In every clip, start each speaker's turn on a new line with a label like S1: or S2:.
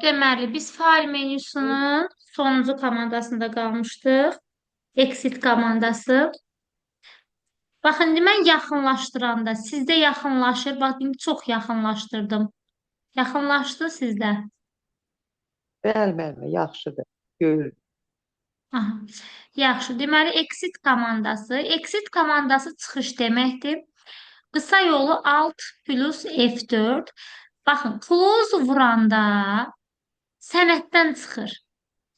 S1: Deməli, biz fayl menyusunun sonuncu komandasında qalmışdıq. Exit komandası. Baxın, indi mən yaxınlaşdıranda, sizdə yaxınlaşır. Bax, indi çox yaxınlaşdırdım. Yaxınlaşdı sizdə.
S2: Bəli, müəllimə, yaxşıdır. Görürüm.
S1: Aha. Yaxşı, deməli, exit komandası. Exit komandası çıxış deməkdir. Qısa yolu Alt plus F4. Baxın, close vuranda sənəddən çıxır.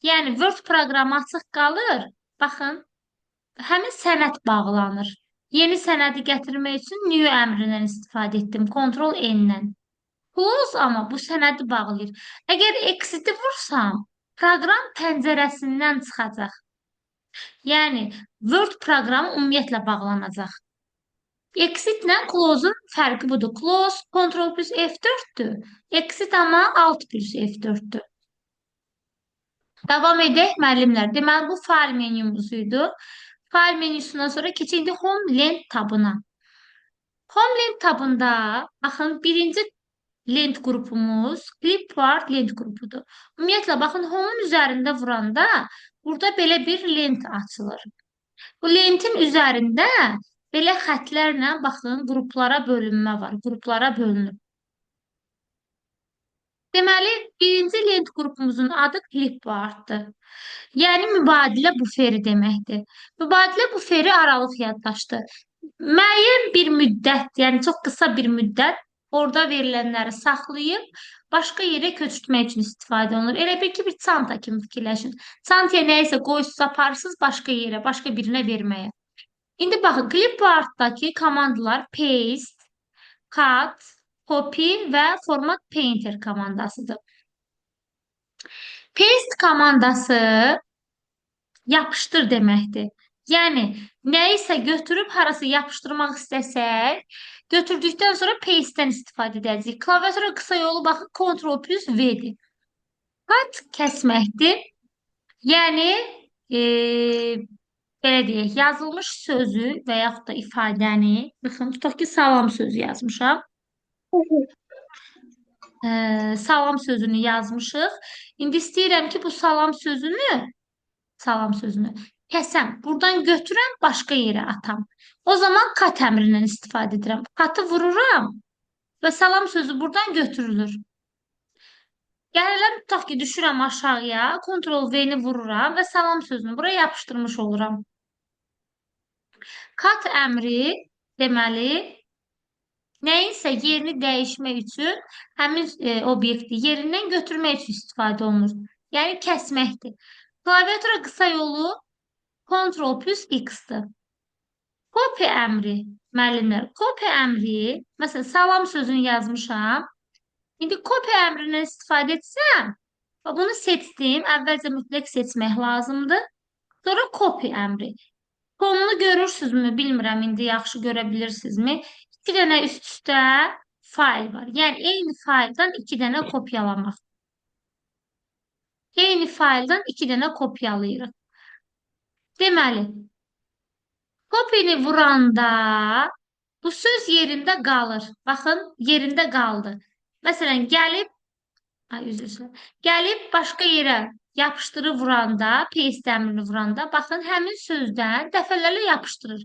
S1: Yəni, Word proqramı açıq qalır. Baxın, həmin sənəd bağlanır. Yeni sənədi gətirmək üçün new əmrindən istifadə etdim. Ctrl N-dən. Close amma bu sənədi bağlayır. Əgər exit-i vursam, proqram pəncərəsindən çıxacaq. Yəni, Word proqramı ümumiyyətlə bağlanacaq. Exit-lə close-un fərqi budur. Close Ctrl plus F4-dür. Exit amma Alt plus F4-dür. Davam edək müəllimlər. Deməli, bu fayl menyumuz idi. Fayl menyusundan sonra keçək indi Home Lent tabına. Home Lent tabında, baxın, birinci lent qrupumuz Clipboard lent qrupudur. Ümumiyyətlə, baxın, Home-un üzərində vuranda burada belə bir lent açılır. Bu lentin üzərində belə xətlərlə, baxın, qruplara bölünmə var. Qruplara bölünüb. Deməli, birinci lent qrupumuzun adı Clipboard'dır. Yəni, mübadilə buferi deməkdir. Mübadilə buferi aralıq yaddaşdır. Müəyyən bir müddət, yəni çox qısa bir müddət orada verilənləri saxlayıb başqa yerə köçürtmək üçün istifadə olunur. Elə bil ki, bir çanta kimi fikirləşin. Çantaya nəyisə qoysunuz, aparırsınız başqa yerə, başqa birinə verməyə. İndi baxın, Clipboard'dakı komandalar Paste, Cut, Copy və Format Painter komandasıdır. Paste komandası yapışdır deməkdir. Yəni, nəyisə götürüb harasa yapışdırmaq istəsək, götürdükdən sonra paste-dən istifadə edəcəyik. Klaviatura qısa yolu baxın, Ctrl plus V-dir. Cut kəsməkdir. Yəni, belə deyək, yazılmış sözü və yaxud da ifadəni, baxın, tutaq ki, salam sözü yazmışam. Salam sözünü yazmışıq. İndi istəyirəm ki, bu salam sözünü kəsəm, buradan götürəm, başqa yerə atam. O zaman cut əmrindən istifadə edirəm. Cut'ı vururam və salam sözü buradan götürülür. Gəlirəm, tutaq ki, düşürəm aşağıya, Ctrl V-ni vururam və salam sözünü buraya yapışdırmış oluram. Cut əmri deməli, nəyinsə yerini dəyişmək üçün həmin obyekti yerindən götürmək üçün istifadə olunur. Yəni, kəsməkdir. Klaviatura qısa yolu Ctrl plus X-dir. Copy əmri, müəllimlər, copy əmri, məsələn, salam sözünü yazmışam. İndi copy əmrindən istifadə etsəm, bunu seçdim, əvvəlcə mütləq seçmək lazımdır. Sonra copy əmri. Fonunu görürsünüzmü, bilmirəm, indi yaxşı görə bilirsinizmi? 2 dənə üst-üstə fayl var. Yəni, eyni fayldan 2 dənə kopyalamaq. Eyni fayldan 2 dənə kopyalayırıq. Deməli, copy-ni vuranda bu söz yerində qalır. Baxın, yerində qaldı. Məsələn, gəlib, ay, üzr istəyirəm, gəlib başqa yerə yapışdırıb vuranda, paste əmrini vuranda, baxın, həmin sözdən dəfələrlə yapışdırır.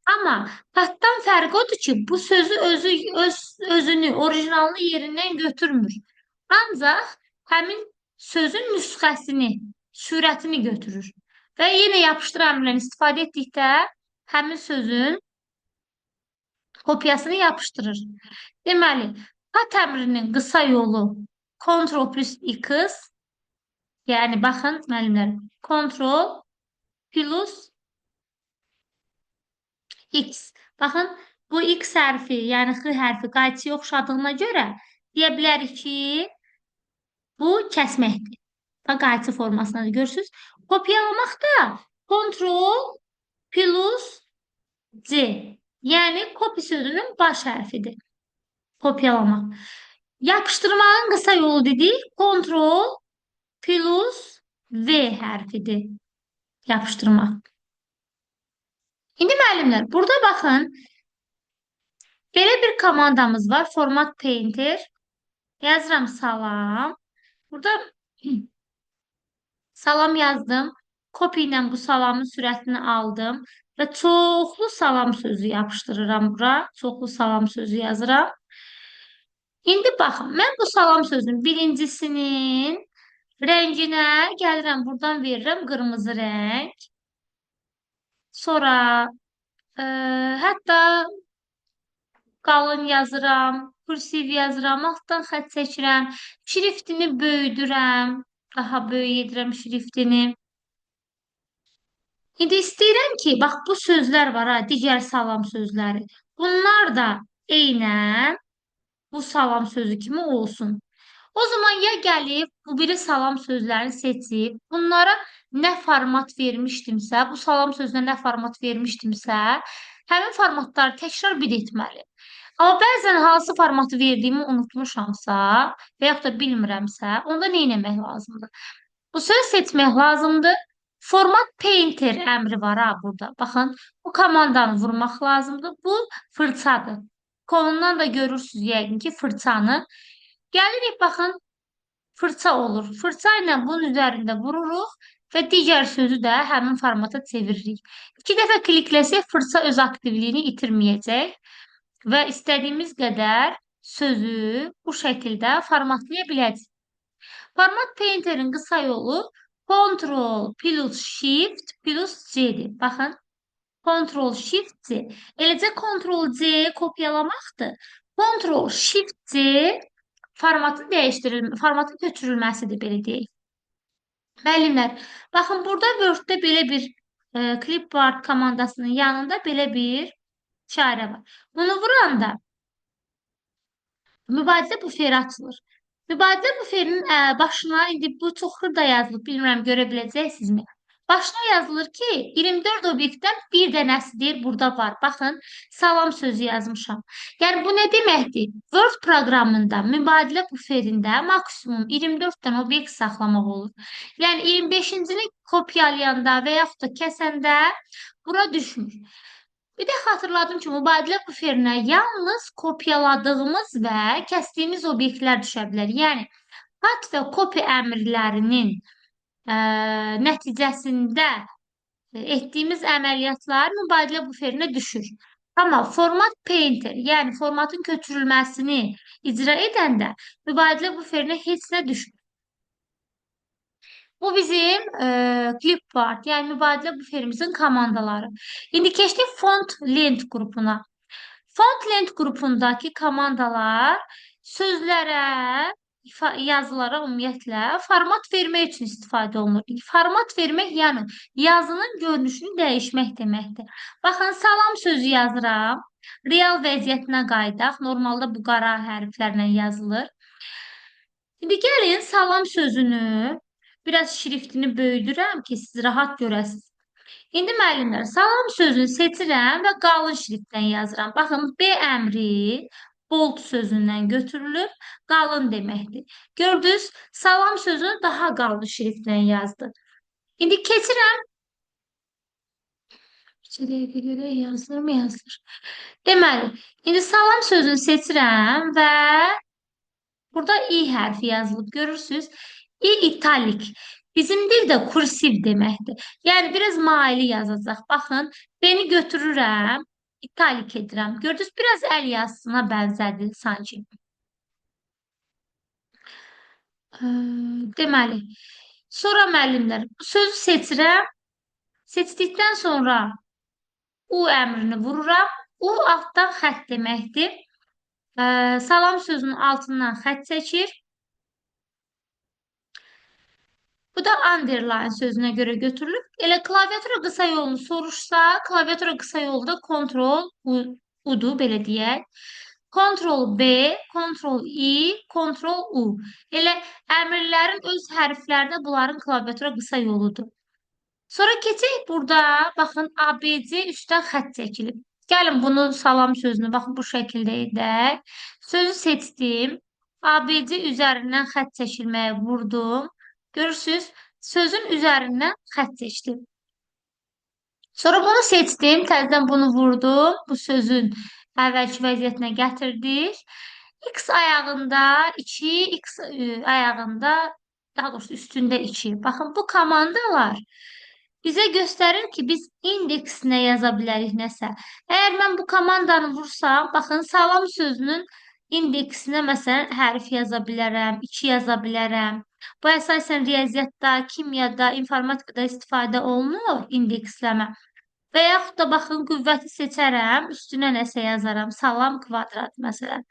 S1: Amma cut-dan fərqi odur ki, bu sözü özünü, orijinalını yerindən götürmür. Ancaq həmin sözün nüsxəsini, sürətini götürür. Və yenə yapışdır əmrindən istifadə etdikdə həmin sözün kopyasını yapışdırır. Deməli, cut əmrinin qısa yolu Ctrl plus X, yəni baxın müəllimlər, Ctrl plus X. Baxın, bu X hərfi, yəni X hərfi qayçıya oxşadığına görə deyə bilərik ki, bu kəsməkdir. Bax, qayçı formasında görürsünüz. Kopyalamaq da Ctrl plus C. Yəni, copy sözünün baş hərfidir. Kopyalamaq. Yapışdırmağın qısa yolu dedik. Ctrl plus V hərfidir. Yapışdırmaq. İndi müəllimlər, burada baxın. Belə bir komandamız var. Format Painter. Yazıram salam. Burada salam yazdım. Copy ilə bu salamın sürətini aldım və çoxlu salam sözü yapışdırıram bura. Çoxlu salam sözü yazıram. İndi baxın, mən bu salam sözünün birincisinin rənginə gəlirəm, buradan verirəm qırmızı rəng. Sonra hətta qalın yazıram, kursiv yazıram, altdan xətt çəkirəm, şriftini böyüdürəm, daha böyük edirəm şriftini. İndi istəyirəm ki, bax bu sözlər var ha, digər salam sözləri. Bunlar da eynən bu salam sözü kimi olsun. O zaman ya gəlib bu biri salam sözlərini seçib, bunlara nə format vermişdimsə, bu salam sözünə nə format vermişdimsə, həmin formatları təkrar bir etməli. Amma bəzən hansı formatı verdiyimi unutmuşamsa və yaxud da bilmirəmsə, onda nə etmək lazımdır? Bu söz seçmək lazımdır. Format Painter əmri var ha burada. Baxın, bu komandanı vurmaq lazımdır. Bu fırçadır. Konundan da görürsünüz yəqin ki, fırçanı. Gəlirik, baxın, fırça olur. Fırça ilə bunun üzərində vururuq və digər sözü də həmin formata çeviririk. İki dəfə klikləsək, fırça öz aktivliyini itirməyəcək və istədiyimiz qədər sözü bu şəkildə formatlaya biləcəyik. Format Painter'in qısa yolu Ctrl plus Shift plus C-dir. Baxın, Ctrl Shift C. Eləcə Ctrl C kopyalamaqdır. Ctrl Shift C formatın dəyişdirilmə, formatın köçürülməsidir, belə deyək. Müəllimlər, baxın, burada Word-də belə bir clipboard komandasının yanında belə bir işarə var. Bunu vuranda mübadilə buferi açılır. Mübadilə buferinin başına, indi bu çox xırda yazılıb, bilmirəm, görə biləcəksinizmi? Başına yazılır ki, 24 obyektdən bir dənəsi deyir, burada var. Baxın, salam sözü yazmışam. Yəni, bu nə deməkdir? Word proqramında, mübadilə buferində maksimum 24 dənə obyekt saxlamaq olur. Yəni, 25-cini kopyalayanda və yaxud da kəsəndə bura düşmür. Bir də xatırladım ki, mübadilə buferinə yalnız kopyaladığımız və kəsdiyimiz obyektlər düşə bilər. Yəni, cut və copy əmrlərinin nəticəsində etdiyimiz əməliyyatlar mübadilə buferinə düşür. Amma format painter, yəni formatın köçürülməsini icra edəndə mübadilə buferinə heç nə düşmür. Bu bizim clipboard, yəni mübadilə buferimizin komandaları. İndi keçdik font lent qrupuna. Font lent qrupundakı komandalar sözlərə, yazılara ümumiyyətlə format vermək üçün istifadə olunur. Format vermək, yəni yazının görünüşünü dəyişmək deməkdir. Baxın, salam sözü yazıram. Real vəziyyətinə qayıdaq. Normalda bu qara hərflərlə yazılır. İndi gəlin salam sözünü biraz şriftini böyüdürəm ki, siz rahat görəsiniz. İndi müəllimlər, salam sözünü seçirəm və qalın şriftdən yazıram. Baxın, B əmri bold sözündən götürülüb, qalın deməkdir. Gördünüz, salam sözünü daha qalın şriftlə yazdı. İndi keçirəm. Bir dəqiqə görək, yazılır mı, yazılır. Deməli, indi salam sözünü seçirəm və burada İ hərfi yazılıb, görürsünüz. İ italik. Bizim dildə kursiv deməkdir. Yəni, biraz maili yazacaq. Baxın, B-ni götürürəm, italik edirəm. Gördünüz, biraz əl yazısına bənzədi sanki. Deməli, sonra müəllimlər, bu sözü seçirəm. Seçdikdən sonra U əmrini vururam. U altdan xətt deməkdir. Salam sözünün altından xətt çəkir. Bu da underline sözünə görə götürülüb. Elə klaviatura qısa yolunu soruşsa, klaviatura qısa yolu da Ctrl U-dur, belə deyək. Ctrl B, Ctrl I, Ctrl U. Elə əmrlərin öz hərfləri də bunların klaviatura qısa yoludur. Sonra keçək burada, baxın, ABC üstdən xətt çəkilib. Gəlin bunu salam sözünü, baxın, bu şəkildə edək. Sözü seçdim. ABC üzərindən xətt çəkilməyə vurdum. Görürsünüz, sözün üzərindən xətt çəkdim. Sonra bunu seçdim, təzədən bunu vurdum. Bu sözün Əvvəlki vəziyyətinə gətirdik. X ayağında 2, X ayağında, daha doğrusu üstündə 2. Baxın, bu komandalar bizə göstərir ki, biz indeksinə yaza bilərik nəsə. Əgər mən bu komandanı vursam, baxın, salam sözünün indeksinə məsələn hərf yaza bilərəm, 2 yaza bilərəm. Bu əsasən riyaziyyatda, kimyada, informatikada istifadə olunur indeksləmə. Və yaxud da baxın, qüvvəti seçərəm, üstünə nəsə yazaram, salam kvadrat məsələn.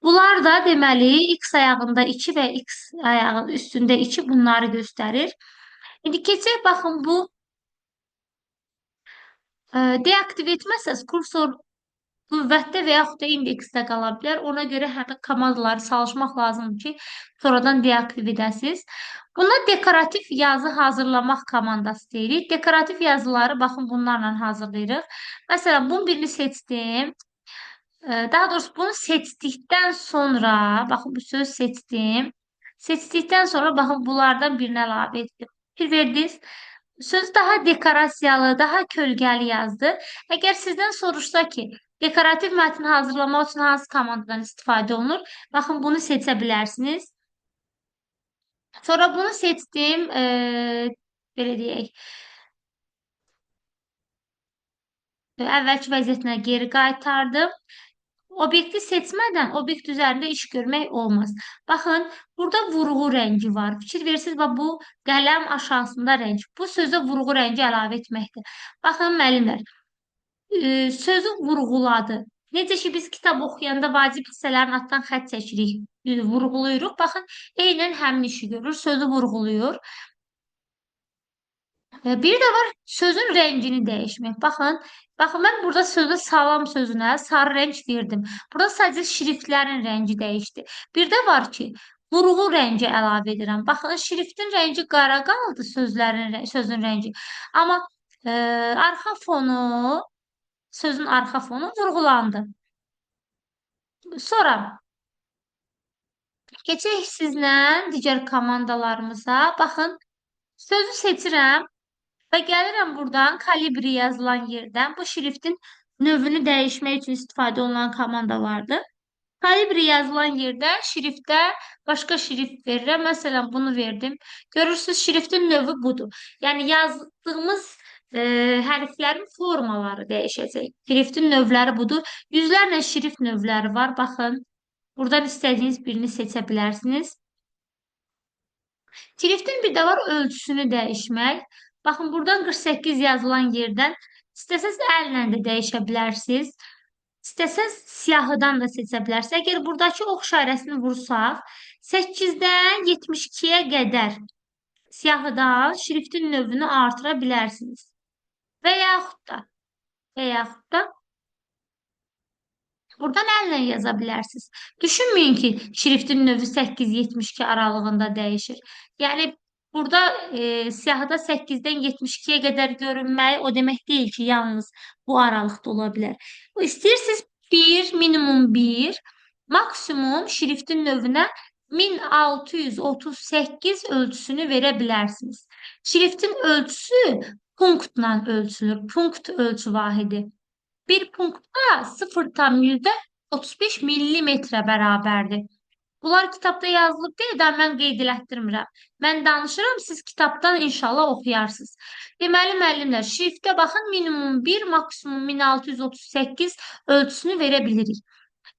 S1: Bunlar da deməli, X ayağında 2 və X ayağının üstündə 2 bunları göstərir. İndi keçək, baxın, bu deaktiv etməsəz, kursor qüvvətdə və yaxud da indeksdə qala bilər. Ona görə həmin komandaları çalışmaq lazımdır ki, sonradan deaktiv edəsiniz. Buna dekorativ yazı hazırlamaq komandası deyirik. Dekorativ yazıları baxın bunlarla hazırlayırıq. Məsələn, bunun birini seçdim. Daha doğrusu bunu seçdikdən sonra, baxın bu sözü seçdim. Seçdikdən sonra baxın bunlardan birini əlavə etdim. Fikir verdiniz. Söz daha dekorasiyalı, daha kölgəli yazdı. Əgər sizdən soruşsa ki, dekorativ mətn hazırlamaq üçün hansı komandadan istifadə olunur? Baxın, bunu seçə bilərsiniz. Sonra bunu seçdim, belə deyək, əvvəlki vəziyyətinə geri qaytardım. Obyekti seçmədən obyekt üzərində iş görmək olmaz. Baxın, burada vurğu rəngi var. Fikir verirsiniz, bax, bu qələm aşağısında rəng. Bu sözə vurğu rəngi əlavə etməkdir. Baxın, müəllimlər, sözü vurğuladı. Necə ki, biz kitab oxuyanda vacib hissələrin altdan xətt çəkirik, vurğulayırıq. Baxın, eynən həmin işi görür, sözü vurğulayır. Bir də var sözün rəngini dəyişmək. Baxın, mən burada sözə salam sözünə sarı rəng verdim. Burada sadəcə şriftlərin rəngi dəyişdi. Bir də var ki, vurğu rəngi əlavə edirəm. Baxın, şriftin rəngi qara qaldı, sözün rəngi. Amma arxa fonu, sözün arxa fonu vurğulandı. Sonra keçək sizlə digər komandalarımıza. Baxın, sözü seçirəm və gəlirəm buradan kalibri yazılan yerdən. Bu şriftin növünü dəyişmək üçün istifadə olunan komandalardır. Kalibri yazılan yerdən şriftə başqa şrift verirəm. Məsələn, bunu verdim. Görürsünüz, şriftin növü budur. Yəni, yazdığımız hərflərin formaları dəyişəcək. Şriftin növləri budur. Yüzlərlə şrift növləri var. Baxın, buradan istədiyiniz birini seçə bilərsiniz. Şriftin bir də var ölçüsünü dəyişmək. Baxın, buradan 48 yazılan yerdən istəsəz əllə də dəyişə bilərsiniz. İstəsəz siyahıdan da seçə bilərsiniz. Əgər buradakı ox işarəsini vursaq, 8-dən 72-yə qədər siyahıdan şriftin növünü artıra bilərsiniz. Və yaxud da buradan əllə yaza bilərsiniz. Düşünməyin ki, şriftin növü 8-72 aralığında dəyişir. Yəni, burada siyahıda 8-dən 72-yə qədər görünməyi o demək deyil ki, yalnız bu aralıqda ola bilər. İstəyirsiniz 1, minimum 1, maksimum şriftin növünə 1638 ölçüsünü verə bilərsiniz. Şriftin ölçüsü punktla ölçülür. Punkt ölçü vahidi. Bir punktda 0,35 millimetrə bərabərdir. Bunlar kitabda yazılıb deyil, də mən qeyd elətdirmirəm. Mən danışıram, siz kitabdan inşallah oxuyarsınız. Deməli, müəllimlər, şriftə baxın, minimum 1, maksimum 1638 ölçüsünü verə bilirik.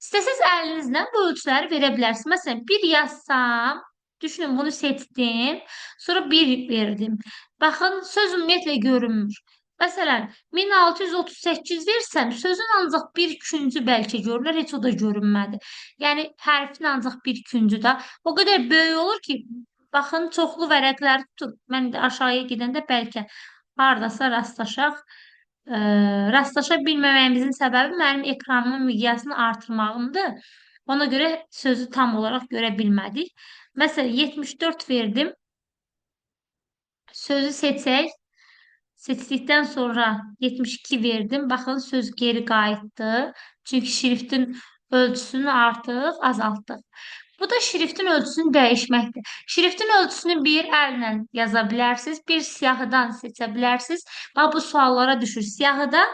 S1: İstəsəz əlinizlə bu ölçüləri verə bilərsiniz. Məsələn, 1 yazsam, düşünün, bunu seçdim, sonra 1 verdim. Baxın, söz ümumiyyətlə görünmür. Məsələn, 1638 versəm, sözün ancaq bir küncü bəlkə görünər, heç o da görünmədi. Yəni, hərfin ancaq bir küncü də o qədər böyük olur ki, baxın, çoxlu vərəqləri tutur. Mən də aşağıya gedəndə bəlkə haradasa rastlaşaq. Rastlaşa bilməməyimizin səbəbi mənim ekranımın miqyasını artırmağımdır. Ona görə sözü tam olaraq görə bilmədik. Məsələn, 74 verdim. Sözü seçək. Seçdikdən sonra 72 verdim. Baxın, söz geri qayıtdı. Çünki şriftin ölçüsünü artıq azaltdıq. Bu da şriftin ölçüsünü dəyişməkdir. Şriftin ölçüsünü bir əllə yaza bilərsiniz, bir siyahıdan seçə bilərsiniz. Bax, bu suallara düşür. Siyahıda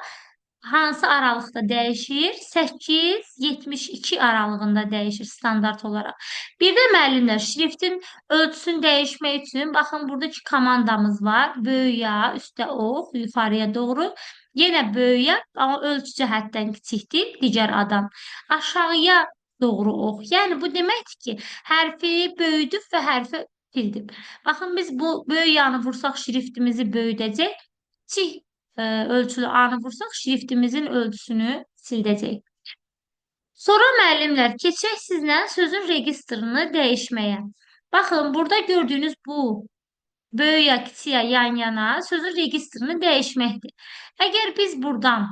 S1: Hansı aralıqda dəyişir? 8-72 aralığında dəyişir standart olaraq. Bir də müəllimlər, şriftin ölçüsünü dəyişmək üçün, baxın, burada iki komandamız var. Böyüyə, üstə ox, yuxarıya doğru. Yenə böyüyə, amma ölçü cəhətdən kiçikdir, digər adam. Aşağıya doğru ox. Yəni, bu deməkdir ki, hərfi böyüdüb və hərfi kildib. Baxın, biz bu böyük yanı vursaq şriftimizi böyüdəcək. Kiçik ölçülü anı vursaq şriftimizin ölçüsünü sildəcək. Sonra müəllimlər, keçək sizlə sözün registrini dəyişməyə. Baxın, burada gördüyünüz bu böyük ya, kiçik ya, yan yana sözün registrini dəyişməkdir. Əgər biz buradan,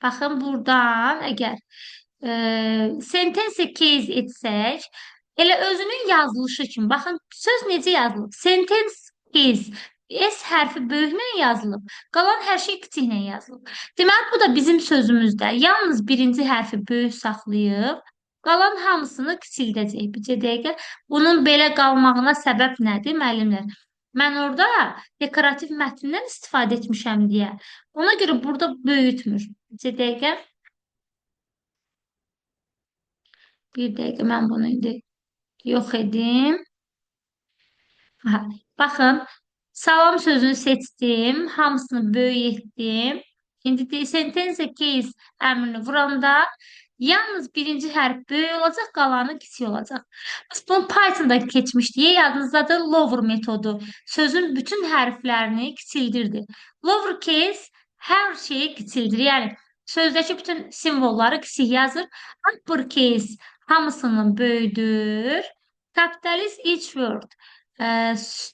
S1: baxın, buradan əgər sentence case etsək, elə özünün yazılışı kimi, baxın, söz necə yazılıb? Sentence case, S hərfi böyüklə yazılıb, qalan hər şey kiçiklə yazılıb. Deməli, bu da bizim sözümüzdə yalnız birinci hərfi böyük saxlayıb, qalan hamısını kiçildəcək. Bircə dəqiqə, bunun belə qalmağına səbəb nədir, müəllimlər? Mən orada dekorativ mətndən istifadə etmişəm deyə. Ona görə burada böyütmür. Bircə dəqiqə. Bir dəqiqə, mən bunu indi yox edim. Aha, baxın, salam sözünü seçdim, hamısını böyük etdim. İndi sentence case əmrini vuranda yalnız birinci hərf böyük olacaq, qalanı kiçik olacaq. Biz bunu Python'da keçmişdik. Yadınızdadır lower metodu. Sözün bütün hərflərini kiçildirdi. Lower case hər şeyi kiçildir. Yəni, sözdəki bütün simvolları kiçik yazır. Upper case hamısını böyüdür. Capitalist each word.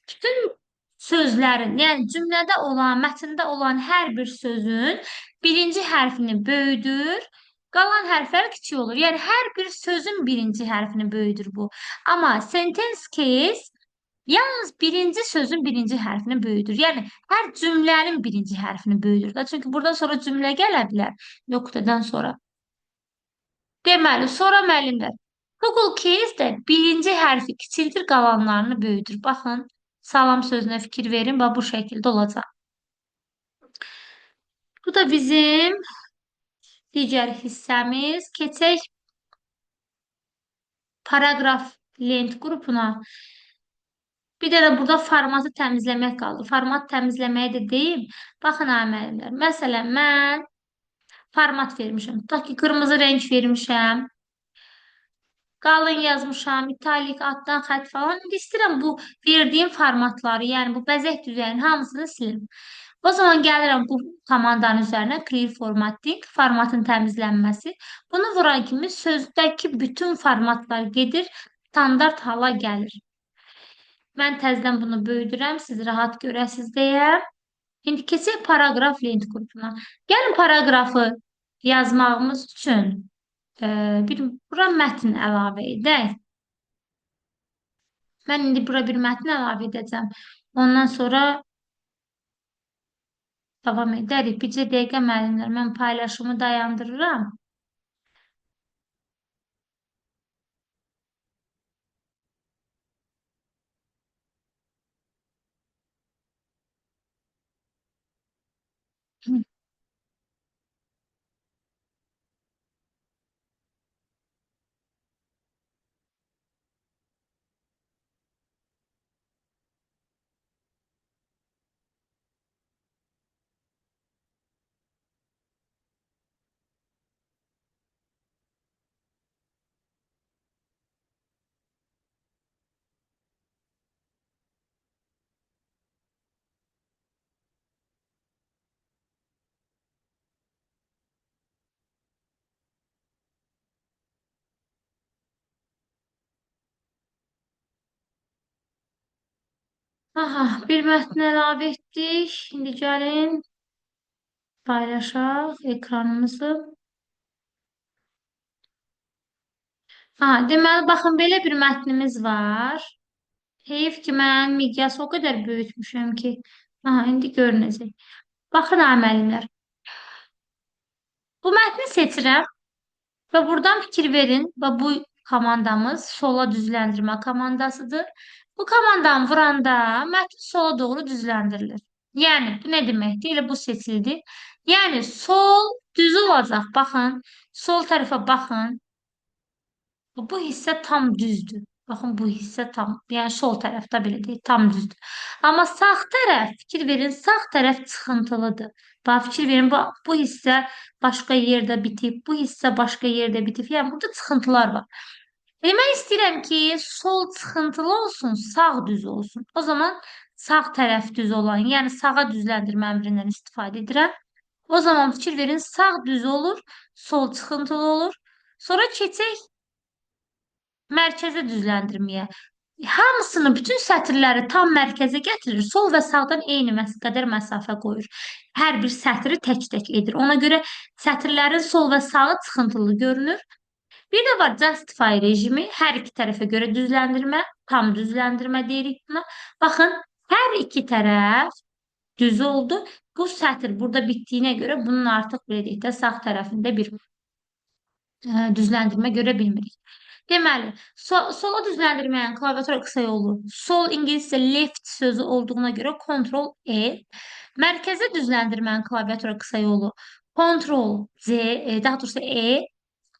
S1: Bütün sözlərin, yəni cümlədə olan, mətndə olan hər bir sözün birinci hərfini böyüdür, qalan hərflər kiçik olur. Yəni, hər bir sözün birinci hərfini böyüdür bu. Amma sentence case yalnız birinci sözün birinci hərfini böyüdür. Yəni, hər cümlənin birinci hərfini böyüdür. Çünki buradan sonra cümlə gələ bilər, nöqtədən sonra. Deməli, sonra müəllimlər, toggle case də birinci hərfi kiçildir, qalanlarını böyüdür. Baxın, salam sözünə fikir verin, bax, bu şəkildə olacaq. Bu da bizim digər hissəmiz. Keçək paragraf lent qrupuna. Bir dənə burada formatı təmizləmək qaldı. Format təmizləməyi də deyim. Baxın, ay müəllimlər. Məsələn, mən format vermişəm. Tutaq ki, qırmızı rəng vermişəm. Qalın yazmışam, italik, altdan xətt falan. İndi istəyirəm bu verdiyim formatları, yəni bu bəzək düzəyinin hamısını silim. O zaman gəlirəm bu komandanın üzərinə, clear formatting, formatın təmizlənməsi. Bunu vuran kimi sözdəki bütün formatlar gedir, standart hala gəlir. Mən təzədən bunu böyüdürəm, siz rahat görəsiniz deyə. İndi keçək paragraf lent qrupuna. Gəlin paragrafı yazmağımız üçün bir bura mətn əlavə edək. Mən indi bura bir mətn əlavə edəcəm. Ondan sonra davam edərik. Bircə dəqiqə müəllimlər, mən paylaşımı dayandırıram. Aha, bir mətn əlavə etdik. İndi gəlin paylaşaq ekranımızı. Aha, deməli, baxın, belə bir mətnimiz var. Heyif ki, mən miqyası o qədər böyütmüşəm ki. Aha, indi görünəcək. Baxın, ay müəllimlər. Bu mətni seçirəm və buradan fikir verin və bu komandamız sola düzləndirmə komandasıdır. Bu komandanı vuranda mətn sola doğru düzləndirilir. Yəni, bu nə deməkdir? Elə bu seçildi. Yəni sol düz olacaq. Baxın, sol tərəfə baxın. Bu hissə tam düzdür. Baxın, bu hissə tam, yəni sol tərəfdə belə deyək, tam düzdür. Amma sağ tərəf, fikir verin, sağ tərəf çıxıntılıdır. Bax, fikir verin, bu hissə başqa yerdə bitib, bu hissə başqa yerdə bitib. Yəni, burada çıxıntılar var. Demək istəyirəm ki, sol çıxıntılı olsun, sağ düz olsun. O zaman sağ tərəf düz olan, yəni sağa düzləndirmə əmrindən istifadə edirəm. O zaman fikir verin, sağ düz olur, sol çıxıntılı olur. Sonra keçək mərkəzə düzləndirməyə. Hamısını, bütün sətirləri tam mərkəzə gətirir. Sol və sağdan eyni qədər məsafə qoyur. Hər bir sətri tək-tək edir. Ona görə sətirlərin sol və sağı çıxıntılı görünür. Bir də var Justify rejimi. Hər iki tərəfə görə düzləndirmə, tam düzləndirmə deyirik buna. Baxın, hər iki tərəf düz oldu. Bu sətir burada bitdiyinə görə bunun artıq belə deyək də sağ tərəfində bir düzləndirmə görə bilmirik. Deməli, sola düzləndirməyin klaviatura qısa yolu sol ingiliscə left sözü olduğuna görə Ctrl E. Mərkəzə düzləndirməyin klaviatura qısa yolu Ctrl C, daha doğrusu E,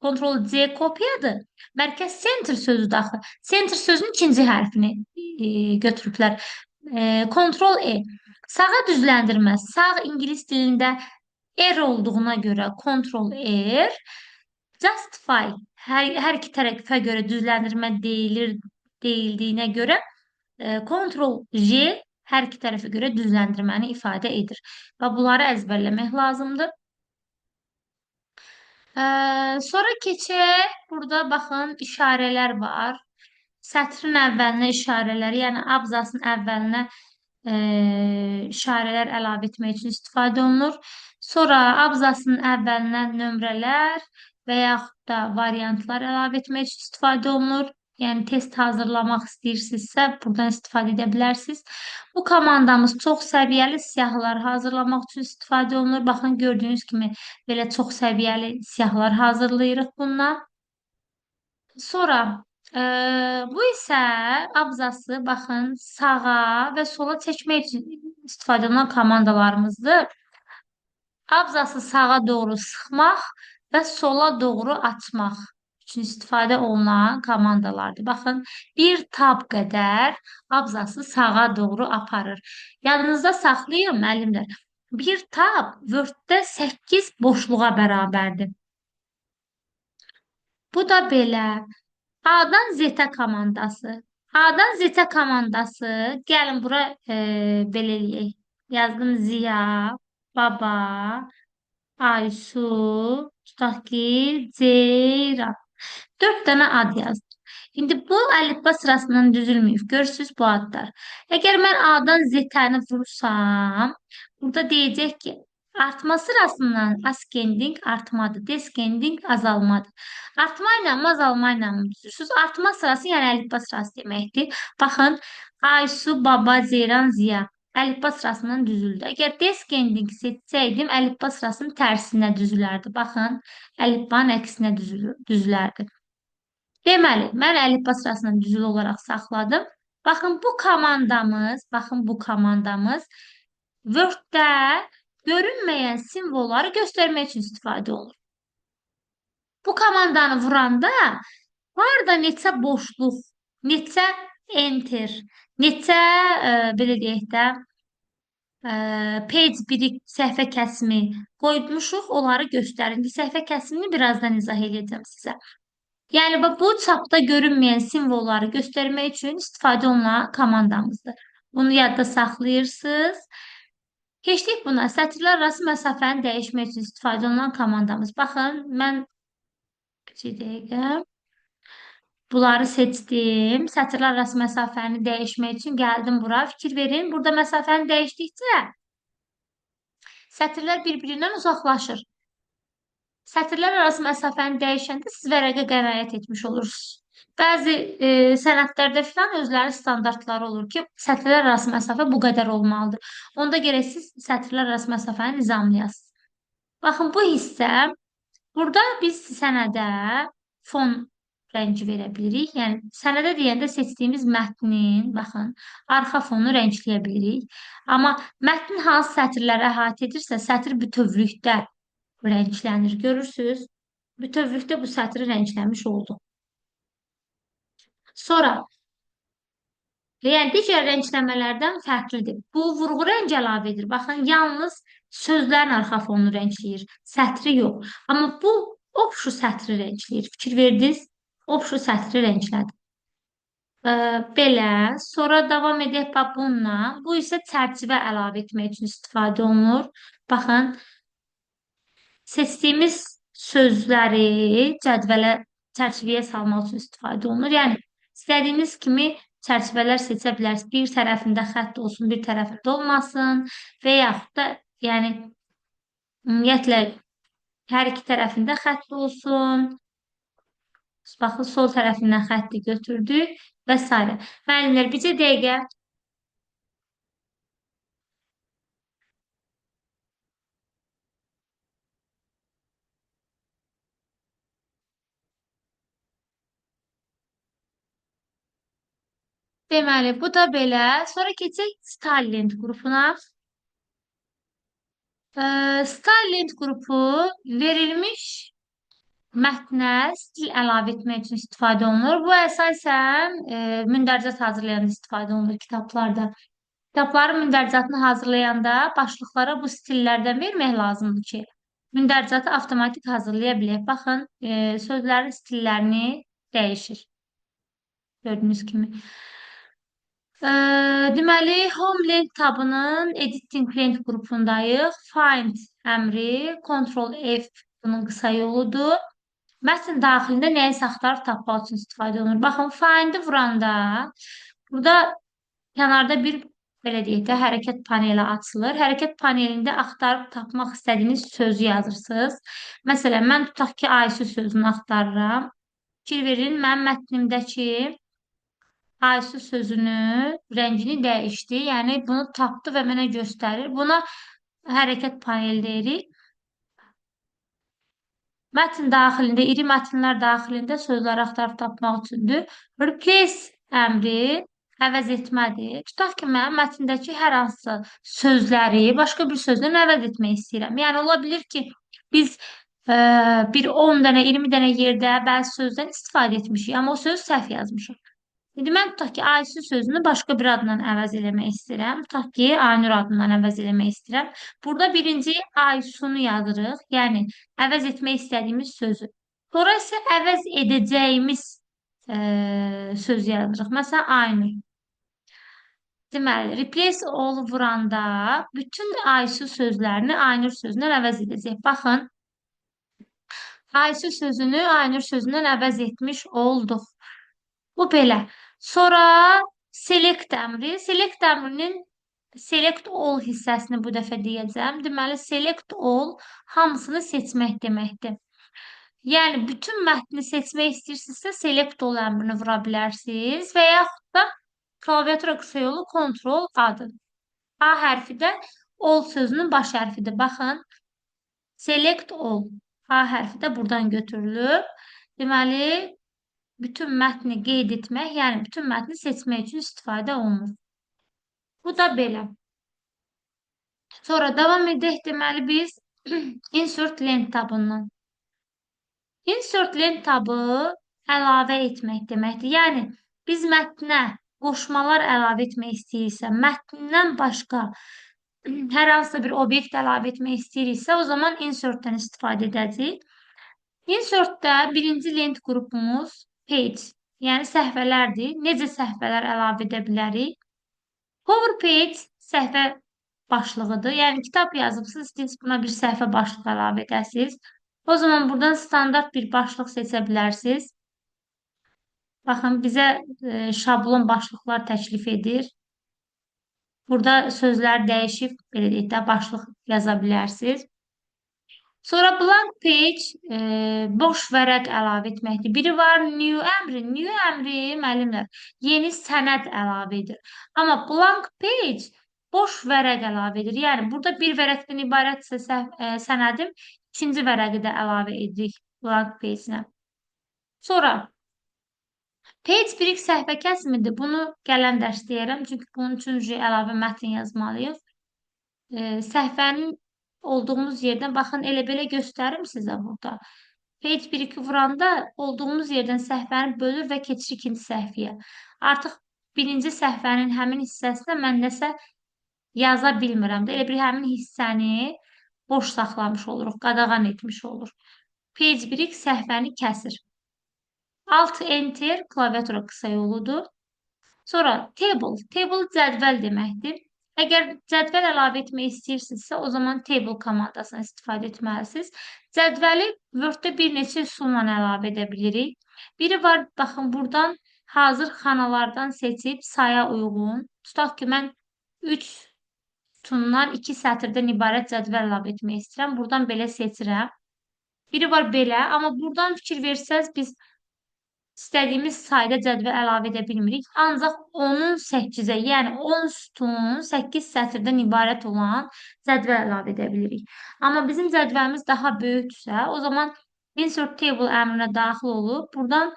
S1: Ctrl C kopyadır. Mərkəz center sözü daxil. Center sözünün ikinci hərfini götürüblər. Ctrl E. Sağa düzləndirmə. Sağ ingilis dilində R olduğuna görə Ctrl R. Justify hər iki tərəfə görə düzləndirmə deyildiyinə görə Ctrl J hər iki tərəfə görə düzləndirməni ifadə edir. Və bunları əzbərləmək lazımdır. Sonra keçək. Burada baxın işarələr var. Sətrin əvvəlinə işarələr, yəni abzasın əvvəlinə işarələr əlavə etmək üçün istifadə olunur. Sonra abzasın əvvəlinə nömrələr və yaxud da variantlar əlavə etmək üçün istifadə olunur. Yəni test hazırlamaq istəyirsinizsə, buradan istifadə edə bilərsiniz. Bu komandamız çox səviyyəli siyahılar hazırlamaq üçün istifadə olunur. Baxın, gördüyünüz kimi belə çox səviyyəli siyahılar hazırlayırıq bundan. Sonra bu isə abzası, baxın, sağa və sola çəkmək üçün istifadə olunan komandalarımızdır. Abzası sağa doğru sıxmaq və sola doğru açmaq üçün istifadə olunan komandalardır. Baxın, bir tab qədər abzası sağa doğru aparır. Yadınızda saxlayın, müəllimlər. Bir tab Word-də 8 boşluğa bərabərdir. Bu da belə. A-dan Z komandası. A-dan Z komandası. Gəlin bura belə eləyək. Yazdım Ziya, Baba, Aysu, tutaq ki, Ceyran. 4 dənə ad yazdım. İndi bu əlifba sırasından düzülməyib. Görürsünüz bu adlar. Əgər mən A-dan Z-ni vursam, burada deyəcək ki, artma sırasından ascending artmadır, descending azalmadır. Artma ilə mı, azalma ilə mı düzürsünüz? Artma sırası, yəni əlifba sırası deməkdir. Baxın, Aysu, Baba, Ceyran, Ziya. Əlifba sırasından düzüldü. Əgər descending seçsəydim, əlifba sırasının tərsinə düzülərdi. Baxın, əlifbanın əksinə düzülərdi. Deməli, mən əlifba sırasından düzülü olaraq saxladım. Baxın, bu komandamız, baxın, bu komandamız Word-də görünməyən simvolları göstərmək üçün istifadə olunur. Bu komandanı vuranda harda neçə boşluq, neçə enter, neçə belə deyək də, page 1 səhifə kəsimi qoymuşuq, onları göstərin. İndi səhifə kəsimini birazdan izah edəcəm sizə. Yəni, bax, bu çapda görünməyən simvolları göstərmək üçün istifadə olunan komandamızdır. Bunu yadda saxlayırsınız. Keçdik buna. Sətirlər arası məsafəni dəyişmək üçün istifadə olunan komandamız. Baxın, mən bir dəqiqə bunları seçdim. Sətirlər arası məsafəni dəyişmək üçün gəldim bura. Fikir verin, burada məsafəni dəyişdikcə sətirlər bir-birindən uzaqlaşır. Sətirlər arası məsafəni dəyişəndə siz vərəqə qənaət etmiş olursunuz. Bəzi sənədlərdə filan özləri standartları olur ki, sətirlər arası məsafə bu qədər olmalıdır. Onda gərək siz sətirlər arası məsafəni nizamlayasınız. Baxın, bu hissə, burada biz sənədə fon rəngi verə bilirik. Yəni, sənədə deyəndə seçdiyimiz mətnin, baxın, arxa fonunu rəngləyə bilirik. Amma mətnin hansı sətirləri əhatə edirsə, sətir bütövlükdə rənglənir. Görürsünüz, bütövlükdə bu sətri rəngləmiş olduq. Sonra, yəni digər rəngləmələrdən fərqlidir. Bu, vurğu rəng əlavə edir. Baxın, yalnız sözlərin arxa fonunu rəngləyir, sətri yox. Amma bu, opşu sətri rəngləyir. Fikir verdiniz, opşu sətri rənglədi. Belə, sonra davam edək bax bununla. Bu isə çərçivə əlavə etmək üçün istifadə olunur. Baxın, seçdiyimiz sözləri cədvələ, çərçivəyə salmaq üçün istifadə olunur. Yəni, istədiyiniz kimi çərçivələr seçə bilərsiniz. Bir tərəfində xətt olsun, bir tərəfində olmasın və yaxud da, yəni, ümumiyyətlə, hər iki tərəfində xətt olsun. Baxın, sol tərəfindən xətti götürdük və s. Müəllimlər, bircə dəqiqə. Deməli, bu da belə. Sonra keçək Style Lint qrupuna. Style Lint qrupu verilmiş mətnə stil əlavə etmək üçün istifadə olunur. Bu, əsasən, mündəricət hazırlayanda istifadə olunur kitablarda. Kitabların mündəricatını hazırlayanda başlıqlara bu stillərdən vermək lazımdır ki, mündəricatı avtomatik hazırlaya bilək. Baxın, sözlərin stillərini dəyişir. Gördüyünüz kimi. Deməli, Home Link tabının Editing Link qrupundayıq. Find əmri, Ctrl F bunun qısa yoludur. Mətn daxilində nəyisə axtarıb tapmaq üçün istifadə olunur. Baxın, Find-i vuranda burada kənarda bir, belə deyək də, hərəkət paneli açılır. Hərəkət panelində axtarıb tapmaq istədiyiniz sözü yazırsınız. Məsələn, mən tutaq ki, Aysu sözünü axtarıram. Fikir verin, mən mətnimdəki Aysu sözünü, rəngini dəyişdi. Yəni, bunu tapdı və mənə göstərir. Buna hərəkət paneli deyirik. Mətn daxilində, iri mətnlər daxilində sözləri axtarıb tapmaq üçündür. Replace əmri əvəz etmədir. Tutaq ki, mən mətndəki hər hansı sözləri başqa bir sözlə əvəz etmək istəyirəm. Yəni, ola bilir ki, biz bir 10 dənə, 20 dənə yerdə bəzi sözdən istifadə etmişik, amma o sözü səhv yazmışıq. İndi mən tutaq ki, Aysu sözünü başqa bir adla əvəz eləmək istəyirəm. Tutaq ki, Aynur adından əvəz eləmək istəyirəm. Burada birinci Aysunu yazırıq. Yəni, əvəz etmək istədiyimiz sözü. Sonra isə əvəz edəcəyimiz sözü yazırıq. Məsələn, Aynur. Deməli, replace all vuranda bütün Aysu sözlərini Aynur sözündən əvəz edəcək. Baxın, Aysu sözünü Aynur sözündən əvəz etmiş olduq. Bu belə. Sonra select əmri. Select əmrinin select all hissəsini bu dəfə deyəcəm. Deməli, select all hamısını seçmək deməkdir. Yəni, bütün mətni seçmək istəyirsinizsə, select all əmrini vura bilərsiniz və yaxud da klaviatura qısa yolu Ctrl A-dır. A hərfi də all sözünün baş hərfidir. Baxın, select all A hərfi də buradan götürülüb. Deməli, bütün mətni qeyd etmək, yəni bütün mətni seçmək üçün istifadə olunur. Bu da belə. Sonra davam edək, deməli biz Insert Lent tabından. Insert Lent tabı əlavə etmək deməkdir. Yəni, biz mətnə qoşmalar əlavə etmək istəyirsə, mətndən başqa hər hansısa bir obyekt əlavə etmək istəyiriksə, o zaman Insert'dən istifadə edəcəyik. Insert'də birinci lent qrupumuz page, yəni səhifələrdir. Necə səhifələr əlavə edə bilərik? Cover page səhifə başlığıdır. Yəni, kitab yazıbsınız, istəyirsiniz buna bir səhifə başlığı əlavə edəsiniz. O zaman buradan standart bir başlıq seçə bilərsiniz. Baxın, bizə şablon başlıqlar təklif edir. Burada sözlər dəyişib, belə deyək də, başlıq yaza bilərsiniz. Sonra blank page, boş vərəq əlavə etməkdir. Biri var new əmri. New əmri, müəllimlər, yeni sənəd əlavə edir. Amma blank page boş vərəq əlavə edir. Yəni, burada bir vərəqdən ibarətsə sənədim, ikinci vərəqi də əlavə edirik blank page-nə. Sonra Page break səhifə kəsimidir. Bunu gələn dərs deyərəm. Çünki bunun üçün əlavə mətn yazmalıyıq. Səhifənin olduğumuz yerdən, baxın, elə belə göstərim sizə burada. Page break-i vuranda olduğumuz yerdən səhifəni bölür və keçir ikinci səhifəyə. Artıq birinci səhifənin həmin hissəsinə mən nəsə yaza bilmirəm də. Elə bir həmin hissəni boş saxlamış oluruq, qadağan etmiş olur. Page break səhifəni kəsir. Alt Enter klaviatura qısa yoludur. Sonra table. Table cədvəl deməkdir. Əgər cədvəl əlavə etmək istəyirsinizsə, o zaman table komandasından istifadə etməlisiniz. Cədvəli Word-də bir neçə üsulla əlavə edə bilirik. Biri var, baxın, buradan hazır xanalardan seçib saya uyğun. Tutaq ki, mən 3 sütundan 2 sətirdən ibarət cədvəl əlavə etmək istəyirəm. Buradan belə seçirəm. Biri var belə, amma buradan fikir versəz biz istədiyimiz sayda cədvəl əlavə edə bilmirik. Ancaq 10-un 8-ə, yəni 10 sütun, 8 sətirdən ibarət olan cədvəl əlavə edə bilirik. Amma bizim cədvəlimiz daha böyükdürsə, o zaman Insert Table əmrinə daxil olub, buradan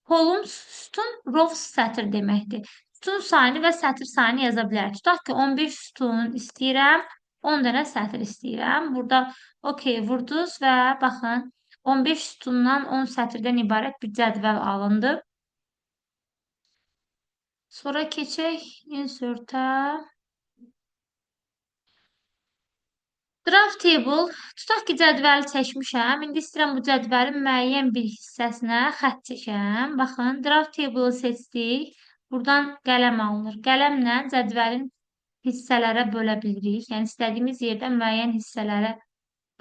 S1: columns, sütun, rows sətir deməkdir. Sütun sayını və sətir sayını yaza bilərik. Tutaq ki, 11 sütun istəyirəm, 10 dənə sətir istəyirəm. Burada OK vurdunuz və baxın, 15 sütundan 10 sətirdən ibarət bir cədvəl alındı. Sonra keçək Insert'ə. Draft Table. Tutaq ki, cədvəli çəkmişəm. İndi istəyirəm bu cədvəlin müəyyən bir hissəsinə xətt çəkəm. Baxın, Draft Table'ı seçdik. Buradan qələm alınır. Qələmlə cədvəlin hissələrə bölə bilirik. Yəni, istədiyimiz yerdə müəyyən hissələrə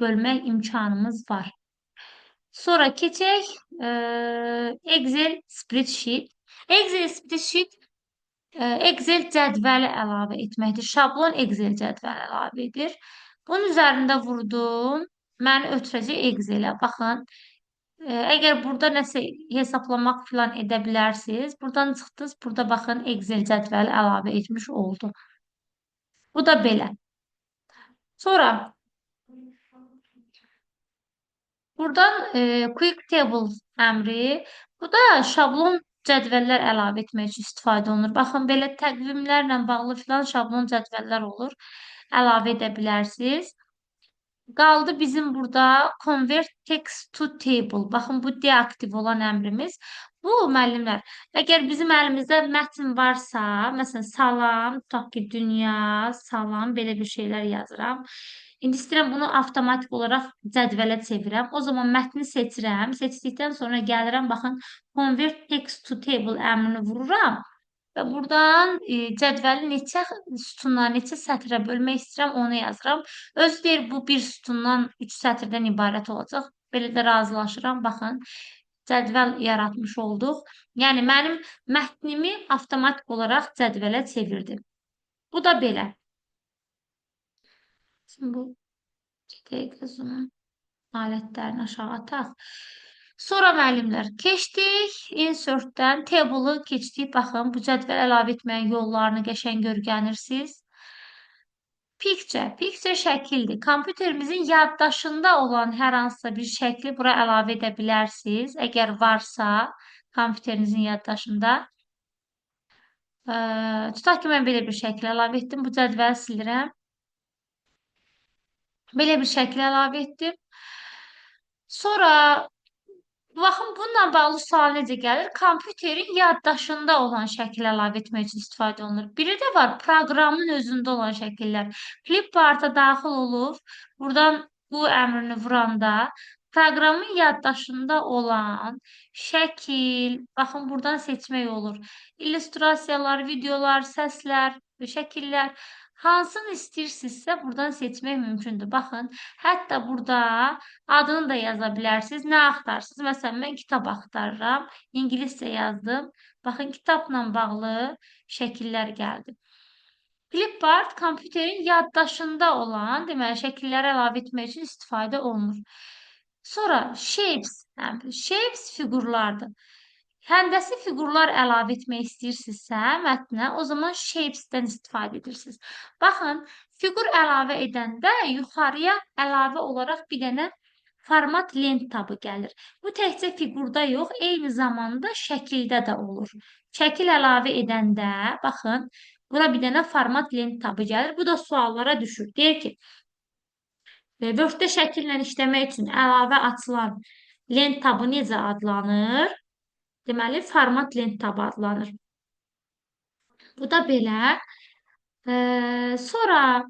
S1: bölmək imkanımız var. Sonra keçək Excel Spreadsheet. Excel Spreadsheet Excel cədvəli əlavə etməkdir. Şablon Excel cədvəli əlavə edir. Bunun üzərində vurdum. Məni ötürəcək Excelə. Baxın, əgər burada nəsə hesaplamaq filan edə bilərsiniz. Buradan çıxdınız. Burada baxın, Excel cədvəli əlavə etmiş oldu. Bu da belə. Sonra buradan Quick Table əmri. Bu da şablon cədvəllər əlavə etmək üçün istifadə olunur. Baxın, belə təqvimlərlə bağlı filan şablon cədvəllər olur. Əlavə edə bilərsiniz. Qaldı bizim burada Convert Text to Table. Baxın, bu deaktiv olan əmrimiz. Bu, müəllimlər, əgər bizim əlimizdə mətn varsa, məsələn, salam, tutaq ki, dünya, salam, belə bir şeylər yazıram. İndi istəyirəm bunu avtomatik olaraq cədvələ çevirəm. O zaman mətni seçirəm. Seçdikdən sonra gəlirəm, baxın, Convert Text to Table əmrini vururam. Və buradan cədvəli neçə sütundan, neçə sətrə bölmək istəyirəm, onu yazıram. Özü deyir, bu bir sütundan 3 sətirdən ibarət olacaq. Belə də razılaşıram. Baxın, cədvəl yaratmış olduq. Yəni, mənim mətnimi avtomatik olaraq cədvələ çevirdim. Bu da belə. Şimdi bu dəqiqə zoom alətlərini aşağı ataq. Sonra müəllimlər keçdik. Insert'dən table'ı keçdik. Baxın, bu cədvəl əlavə etməyin yollarını qəşəng öyrənirsiniz. Picture. Picture şəkildir. Kompüterimizin yaddaşında olan hər hansısa bir şəkli bura əlavə edə bilərsiniz. Əgər varsa kompüterinizin yaddaşında. Tutaq ki, mən belə bir şəkil əlavə etdim. Bu cədvəli silirəm. Belə bir şəkil əlavə etdim. Sonra baxın, bununla bağlı sual necə gəlir? Kompüterin yaddaşında olan şəkil əlavə etmək üçün istifadə olunur. Biri də var, proqramın özündə olan şəkillər. Clipboard'a daxil olub, buradan bu əmrini vuranda proqramın yaddaşında olan şəkil, baxın, buradan seçmək olur. İllüstrasiyalar, videolar, səslər, şəkillər, hansını istəyirsinizsə buradan seçmək mümkündür. Baxın, hətta burada adını da yaza bilərsiniz. Nə axtarsınız? Məsələn, mən kitab axtarıram. İngiliscə yazdım. Baxın, kitabla bağlı şəkillər gəldi. Clipboard kompüterin yaddaşında olan, deməli, şəkilləri əlavə etmək üçün istifadə olunur. Sonra shapes, yəni shapes fiqurlardır. Həndəsi fiqurlar əlavə etmək istəyirsinizsə mətnə, o zaman shapes-dən istifadə edirsiniz. Baxın, fiqur əlavə edəndə yuxarıya əlavə olaraq bir dənə Format lent tabı gəlir. Bu təkcə fiqurda yox, eyni zamanda şəkildə də olur. Şəkil əlavə edəndə, baxın, bura bir dənə format lent tabı gəlir. Bu da suallara düşür. Deyir ki, Word-də şəkillə işləmək üçün əlavə açılan lent tabı necə adlanır? Deməli, format lent tabı adlanır. Bu da belə. Sonra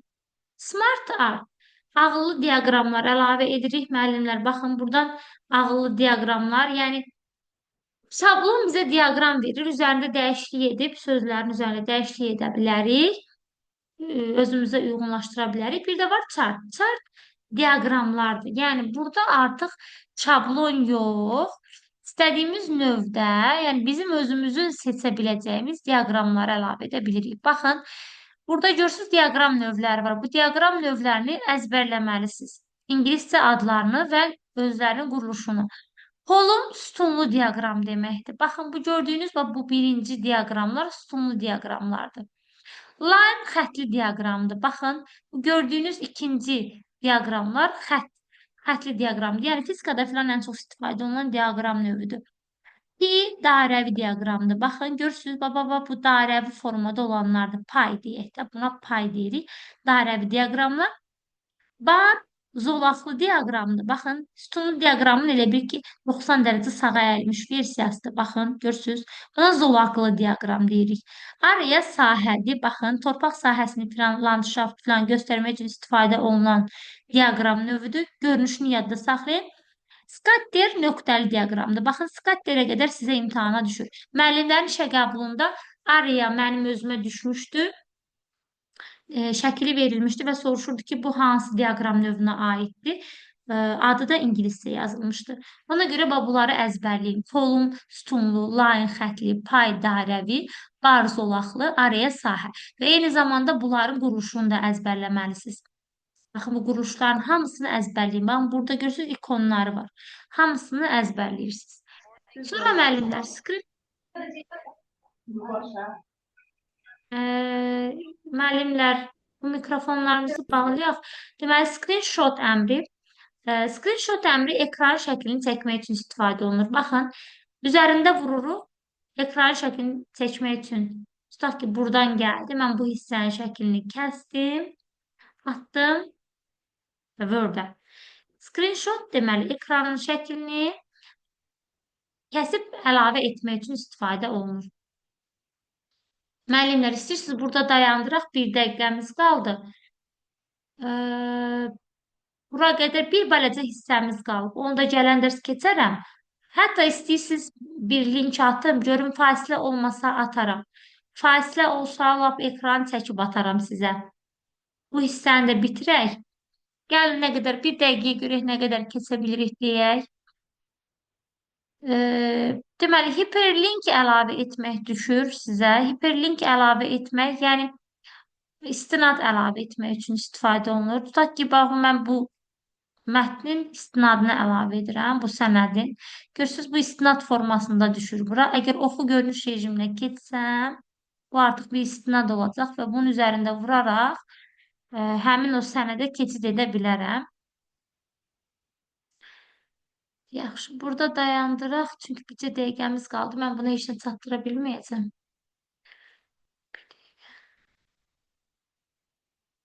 S1: Smart Art. Ağıllı diaqramlar əlavə edirik müəllimlər. Baxın, buradan ağıllı diaqramlar, yəni şablon bizə diaqram verir. Üzərində dəyişiklik edib, sözlərin üzərində dəyişiklik edə bilərik. Özümüzə uyğunlaşdıra bilərik. Bir də var chart. Chart diaqramlardır. Yəni burada artıq şablon yox. İstədiyimiz növdə, yəni bizim özümüzün seçə biləcəyimiz diaqramları əlavə edə bilirik. Baxın, burada görürsünüz diaqram növləri var. Bu diaqram növlərini əzbərləməlisiniz. İngiliscə adlarını və özlərinin quruluşunu. Kolum sütunlu diaqram deməkdir. Baxın, bu gördüyünüz bax, bu birinci diaqramlar sütunlu diaqramlardır. Line xətli diaqramdır. Baxın, bu gördüyünüz ikinci diaqramlar xətli diaqramdır. Yəni fizikada filan ən çox istifadə olunan diaqram növüdür. Pi dairəvi diaqramdır. Baxın, görürsünüz, bax, bu dairəvi formada olanlardır. Pay deyək də, buna pay deyirik. Dairəvi diaqramlar. Bar zolaqlı diaqramdır. Baxın, sütunlu diaqramın elə bir ki, 90 dərəcə sağa əyilmiş versiyasıdır. Baxın, görürsünüz. Buna zolaqlı diaqram deyirik. Area sahədir. Baxın, torpaq sahəsini filan, landşaft filan göstərmək üçün istifadə olunan diaqram növüdür. Görünüşünü yadda saxlayın. Scatter nöqtəli diaqramdır. Baxın, scatterə qədər sizə imtahana düşür. Müəllimlərin işə qəbulunda area mənim özümə düşmüşdü. Şəkili verilmişdi və soruşurdu ki, bu hansı diaqram növünə aiddir. Adı da ingiliscə yazılmışdı. Ona görə bax, bunları əzbərləyin. Kolum sütunlu, line xətli, pay dairəvi, bar zolaqlı, area sahə. Və eyni zamanda bunların quruluşunu da əzbərləməlisiniz. Baxın, bu quruluşların hamısını əzbərləyin. Baxın, burada görürsünüz, ikonları var. Hamısını əzbərləyirsiniz. Sonra müəllimlər, script müəllimlər, bu mikrofonlarımızı bağlayaq. Deməli, screenshot əmri. Screenshot əmri ekran şəklini çəkmək üçün istifadə olunur. Baxın, üzərində vururuq ekran şəklini çəkmək üçün. Tutaq ki, buradan gəldi. Mən bu hissənin şəklini kəsdim, atdım Word-ə. Screenshot deməli, ekranın şəklini kəsib əlavə etmək üçün istifadə olunur. Müəllimlər, istəyirsiniz burada dayandıraq, bir dəqiqəmiz qaldı. Bura qədər bir balaca hissəmiz qalıb. Onu da gələn dərs keçərəm. Hətta istəyirsiniz bir link atım, görüm fasilə olmasa ataram. Fasilə olsa lap ekran çəkib ataram sizə. Bu hissəni də bitirək. Gəlin nə qədər, bir dəqiqəyə görək nə qədər keçə bilirik deyək. Deməli, hiperlink əlavə etmək düşür sizə. Hiperlink əlavə etmək, yəni istinad əlavə etmək üçün istifadə olunur. Tutaq ki, baxın, mən bu mətnin istinadını əlavə edirəm, bu sənədin. Görürsünüz, bu istinad formasında düşür bura. Əgər oxu görünüş rejiminə keçsəm, bu artıq bir istinad olacaq və bunun üzərində vuraraq həmin o sənədə keçid edə bilərəm. Yaxşı, burada dayandıraq, çünki bircə dəqiqəmiz qaldı. Mən bunu heç nə çatdıra bilməyəcəm.